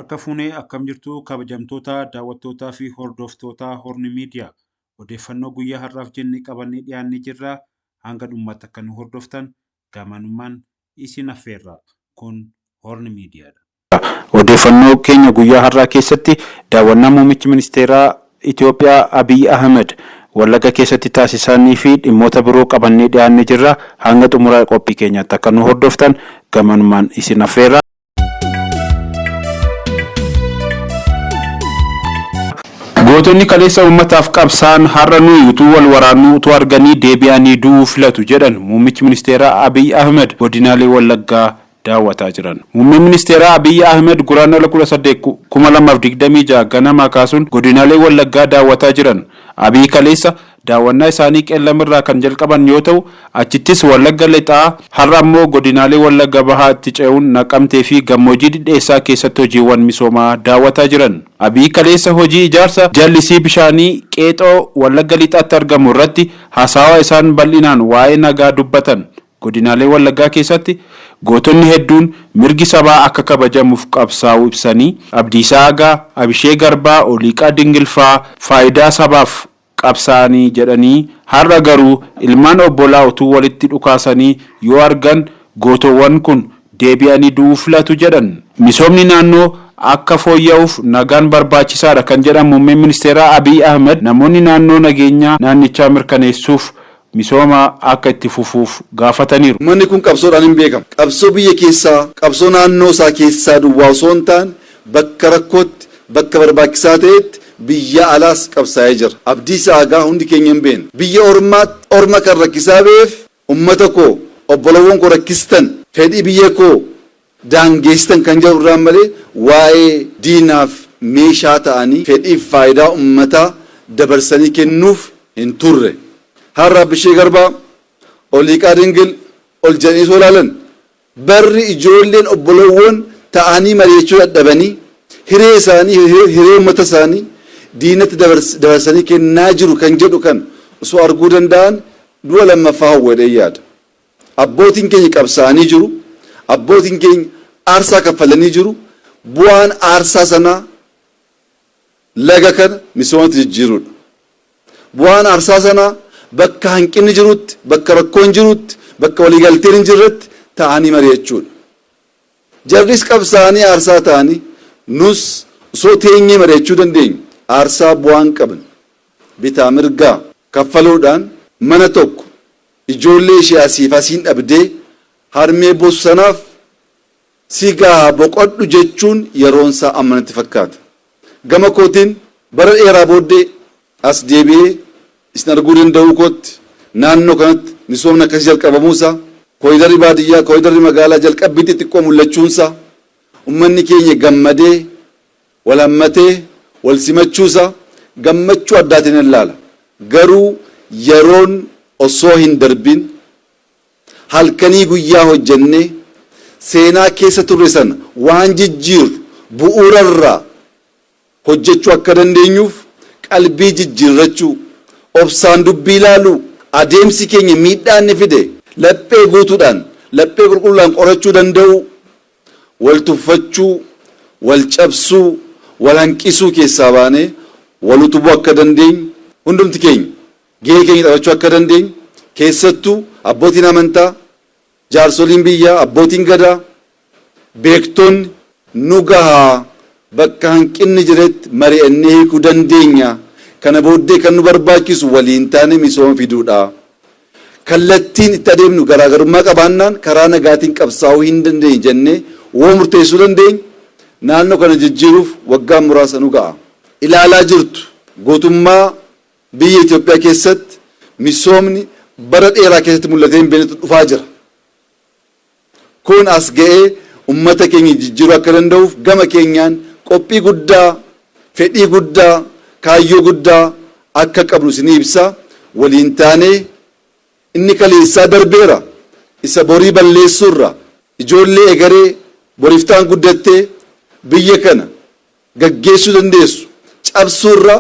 Harka fuunee akkam jirtu kabajamtoota daawwattootaa fi hordoftoota Horn Media. Odeeffannoo guyyaa har'aaf jenne qabannee dhiyaannee jirra. Hanga dhummaatti akka nu hordoftan gamanummaan isin affeerra. Kun Horn Media dha. Odeeffannoo keenya guyyaa har'aa keessatti daawwannaa Muummichi Ministeeraa Itoophiyaa Abiy Ahmed Wallagga keessatti taasisanii fi dhimmoota biroo qabannee dhiyaannee jirra. Hanga xumura qophii keenyaatti akka nu hordoftan gamanumaan isin affeerra. Gootonni kaleessa uummataaf qabsaa'an har'a nuyi utuu wal waraannuu utuu arganii deebi'anii du'uu filatu jedhan Muummichi Ministeeraa Abiy Ahmed godinaalee Wallaggaa daawwataa jiran. Muummeen Ministeeraa Abiy Ahimad Guraandhala 18, 2026 ganamaa kaasuun godinaalee Wallaggaa daawwataa jiran. Abiy kaleessa daawwannaa isaanii Qellam irraa kan jalqaban yoo ta'u, achittis Wallagga Lixaa, har'a ammoo godinaalee Wallagga Bahaa itti ce'uun Naqamtee fi Gammoojjii Dhidheessaa keessatti hojiiwwan misoomaa daawwataa jiran. Abiy kaleessa hojii ijaarsa jallisii bishaanii Qeexoo Wallagga Lixaatti argamu irratti hasaawaa isaan bal'inaan waa'ee nagaa dubbatan. Godinaalee Wallaggaa keessatti gootonni hedduun mirgi sabaa akka kabajamuuf qabsaa'uu ibsanii, Abdiisaa Aagaa, Abishee Garbaa, Oliiqaa Dingil fa'aa faayidaa sabaaf qabsaa'anii jedhanii, har'a garuu ilmaan obbolaa utuu walitti dhukaasanii yoo argan gootowwan kun deebi'anii du'uu filatu jedhan. Misoomni naannoo akka fooyya'uuf nagaan barbaachisaadha kan jedhan Muummeen Ministeeraa Abiy Ahimad, namoonni naannoo nageenyaa naannichaa mirkaneessuuf misooma akka itti fufuuf gaafataniiru. Ummanni kun qabsoodhaan hin beekama. Qabsoo biyya keessaa, qabsoo naannoo isaa keessaa duwwaa osoo hin taane bakka rakkootti, bakka barbaachisaa ta'etti biyya alaas qabsaa'ee jira. Abdiisaa Aagaa hundi keenya hin beekna. Biyya ormaatti orma kan rakkisaa ba'eef ummata koo, obbolawwan koo rakkistan, fedhii biyya koo daangeessitan kan jedhu irraan malee waa'ee diinaaf meeshaa ta'anii fedhiif faayidaa ummataa dabarsanii kennuuf hin turre. Har'a Abbishee Garbaa, Oliiqaa Dingil ol jedhanii osoo ilaalan barri ijoolleen obbolowwan ta'anii mari'achuu dadhabanii hiree isaanii hiree ummata isaanii diinatti dabarsanii kennaa jiru kan jedhu kana osoo arguu danda'an du'a lammaffaa hawwu jedheen yaada. Abbootiin keenya qabsaa'anii jiru. Abbootiin keenya aarsaa kaffalanii jiru. Bu'aan aarsaa sanaa laga kana misoomatti jijjiiruudha. Bu'aan aarsaa sanaa bakka hanqinni jirutti, bakka rakkoon jirutti, bakka waliigalteen hin jirretti taa'anii mari'achuudha. Jarris qabsaa'anii aarsaa ta'anii nus osoo teenyee mari'achuu dandeenyu aarsaa bu'aa hin qabne bitaa mirgaa kaffaluudhaan mana tokko Ijoollee ishee asiif asiin dhabdee harmee boossu sanaaf si gaha boqodhu jechuun yeroonsaa amma natti fakkaata. Gama kootiin bara dheeraa booddee as deebi'ee isin arguu danda'uu kootti, naannoo kanatti misoomni akkasii jalqabamuusaa, koriidarri baadiyyaa, koriidarri magaalaa jalqabbii xixiqqoo mul'achuunsaa, ummanni keenya gammadee wal hammatee wal simachuusaa gammachuu addaatiinan ilaala. Garuu yeroon osoo hin darbin halkanii guyyaa hojjennee seenaa keessa turre sana waan jijjiirru bu'uurarraa hojjechuu akka dandeenyuuf qalbii jijjiirrachuu, obsaan dubbii ilaaluu, adeemsi keenya miidhaa inni fide laphee guutuudhaan, laphee qulqulluudhaan qorachuu danda'uu, Wal tuffachuu, wal cabsuu, wal hanqisuu keessaa baanee wal utubuu akka dandeenyu hundumti keenya gahee keenya taphachuu akka dandeenyu keessattuu abbootiin amantaa, jaarsoliin biyyaa, abbootiin gadaa, beektonni nu gahaa bakka hanqinni jiretti mari'annee hiikuu dandeenya kana booddee kan nu barbaachisu waliin taanee misooma fiduudha. Kallattiin itti adeemnu garaagarummaa qabaannaan karaa nagaatiin qabsaa'uu hin dandeenye jennee woo murteessuu dandeenye naannoo kana jijjiiruuf waggaan muraasa nu ga'a. Ilaalaa jirtu guutummaa biyya Itoophiyaa keessatti misoomni bara dheeraa keessatti mul'atee hin beeknetu dhufaa jira. Kun as ga'ee ummata keenya jijjiiruu akka danda'uuf gama keenyaan qophii guddaa, fedhii guddaa, kaayyoo guddaa akka qabnu isinii ibsaa waliin taanee inni kaleessaa darbeera isa borii balleessuurra ijoollee egeree boriftaan guddattee biyya kana gaggeessuu dandeessu cabsuurra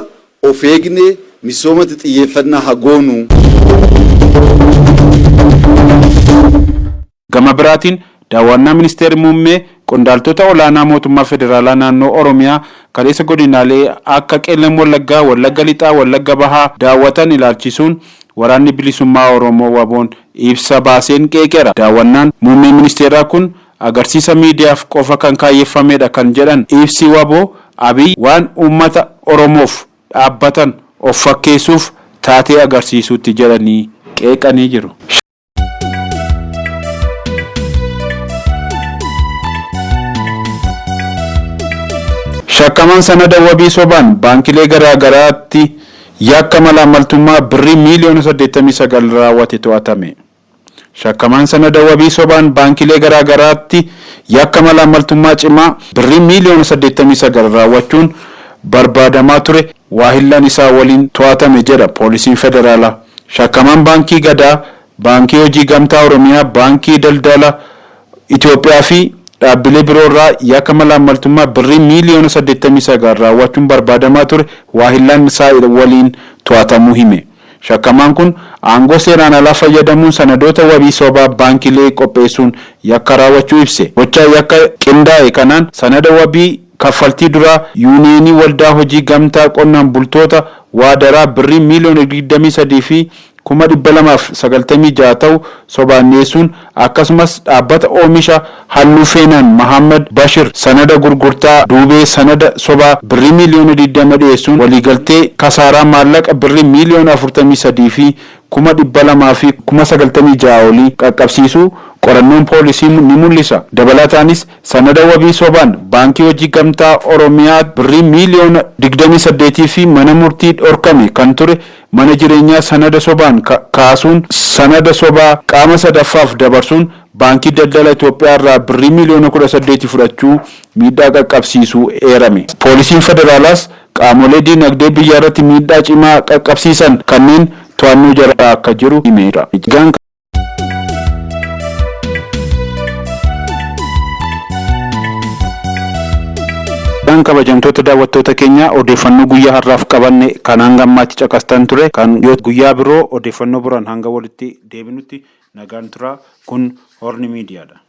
of eegnee misoomatti xiyyeeffannaa haa goonu. Gama biraatiin daawwannaa Ministeerri Muummee qondaaltota olaanaa mootummaa federaalaa naannoo Oromiyaa kaleessa godinaalee akka Qeellam Wallaggaa, Wallagga Lixaa, Wallagga Bahaa daawwatan ilaalchisuun Waraanni Bilisummaa Oromoo WBOn ibsa baaseen qeeqeera. Daawwannaan muummee ministeeraa kun agarsiisa miidiyaaf qofa kan kaayyeffamedha kan jedhan ibsi wbo, Abiy waan uummata Oromoof dhaabbatan of fakkeessuuf taatee agarsiisuutti jedhanii qeeqanii jiru. Shakkamaan sanada wabii sobaan baankilee garaa garaatti yakka malaammaltummaa birrii miiliyoona 89 raawwate to'atame. Shakkamaan sanada wabii sobaan baankilee garaa garaatti yakka malaammaltummaa cimaa birrii miiliyoona 89 raawwachuun barbaadamaa ture waahillan isaa waliin to'atame jedha Poolisiin Federaalaa. Shakkamaan Baankii Gadaa, Baankii Hojii Gamtaa Oromiyaa, Baankii Daldala Itoophiyaa fi dhaabbilee biroorraa yakka malaammaltummaa birrii miiliyoona 89 raawwachuun barbaadamaa ture waahillan isaa waliin to'atamuu hime. Shakkamaan kun aangoo seeraan alaa fayyadamuun sanadoota wabii sobaa baankilee qopheessuun yakka raawwachuu ibse. Gochaa yakka qindaa'e kanaan sanada wabii kaffaltii duraa Yuuniyeenii Waldaa Hojii Gamtaa Qonnaan Bultoota Waadaraa birrii miiliyoona 23 fi 296,000 ta'u sobaan dhiyeessuun akkasumas dhaabbata oomisha halluu Feenaan Mahaammad Bashir sanada gurgurtaa duubee sanada sobaa birrii miiliyoona 20 dhiyeessuun waliigaltee kasaaraa maallaqa birrii miiliyoona 43 fi 296,000 olii qaqqabsiisuu qorannoon poolisii ni mul'isa. Dabalataanis sanada wabii sobaan Baankii Hojii Gamtaa Oromiyaa birrii miiliyoona 28 fi mana murtii dhorkame kan ture mana jireenyaa sanada sobaan kaasuun sanada sobaa qaama sadaffaaf dabarsuun Baankii Daldala Itoophiyaa irraa birrii miiliyoona 18 fudhachuu miidhaa qaqqabsiisuu eerame. Poolisiin Federaalaas qaamolee diinagdee biyyaarratti miidhaa cimaa qaqqabsiisan kanneen to'annoo jala akka jiru himeera. Egaan kabajamtoota daawwattoota keenya odeeffannoo guyyaa har'aaf qabanne kan hanga ammaatti caqastan ture kan guyyaa biroo odeeffannoo biraan hanga walitti deebinutti nagaan turaa kun Horni Miidiyaadha.